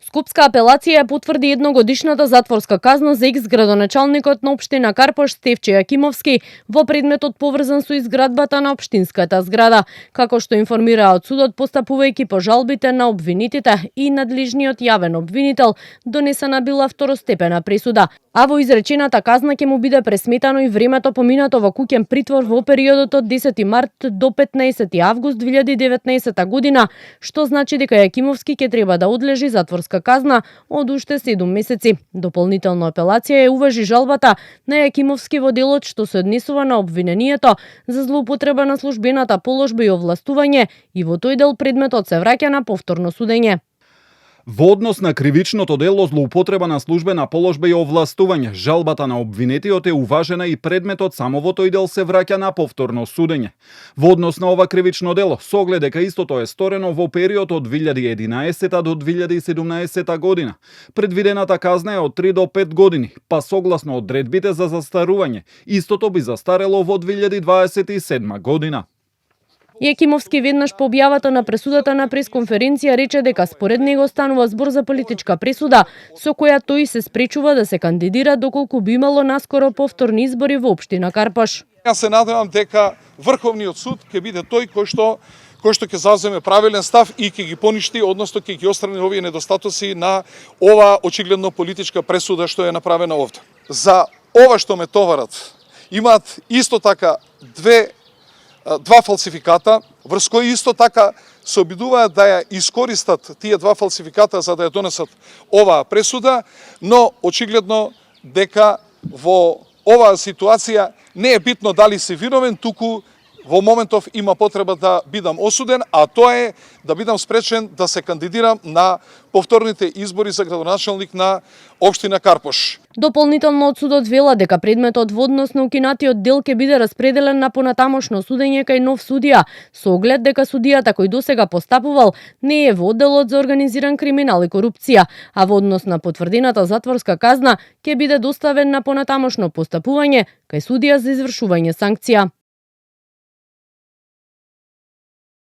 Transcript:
Скопска апелација потврди едногодишната затворска казна за екс-градоначалникот на општина Карпош Стефче Јакимовски во предметот поврзан со изградбата на општинската зграда. Како што информираат судот, постапувајќи по жалбите на обвинетите и надлежниот јавен обвинител, донесена била второстепена пресуда, а во изречената казна ќе му биде пресметано и времето поминато во куќен притвор во периодот од 10 март до 15 август 2019 година, што значи дека Јакимовски ќе треба да одлежи затворска казна од уште 7 месеци. Дополнително апелација ја уважи жалбата на Јакимовски во делот што се однесува на обвинението за злоупотреба на службената положба и овластување, и во тој дел предметот се враќа на повторно судење. Во однос на кривичното дело злоупотреба на службена положба и овластување, жалбата на обвинетиот е уважена и предметот само во тој дел се враќа на повторно судење. Во однос на ова кривично дело, со оглед дека истото е сторено во период од 2011 до 2017 година, предвидената казна е од 3 до 5 години, па согласно одредбите за застарување, истото би застарело во 2027 година. Јакимовски веднаш по објавата на пресудата на пресконференција рече дека според него станува збор за политичка пресуда со која тој се спречува да се кандидира доколку би имало наскоро повторни избори во општина Карпош. Јас се надевам дека Врховниот суд ќе биде тој кој што ќе заземе правилен став и ќе ги поништи, односно ќе ги отстрани овие недостатоци на ова очигледно политичка пресуда што е направена овде. За ова што ме товарат имаат исто така два фалсификата, врз кои исто така се обидуваат да ја искористат тие два фалсификата за да ја донесат оваа пресуда, но очигледно дека во оваа ситуација не е битно дали си виновен, туку во моментов има потреба да бидам осуден, а тоа е да бидам спречен да се кандидирам на повторните избори за градоначалник на општина Карпош. Дополнително од судот вела дека предметот во однос на укинатиот дел ќе биде распределен на понатамошно судење кај нов судија, со оглед дека судијата кој досега постапувал не е во одделот за организиран криминал и корупција, а во однос на потврдената затворска казна ќе биде доставен на понатамошно постапување кај судија за извршување санкција.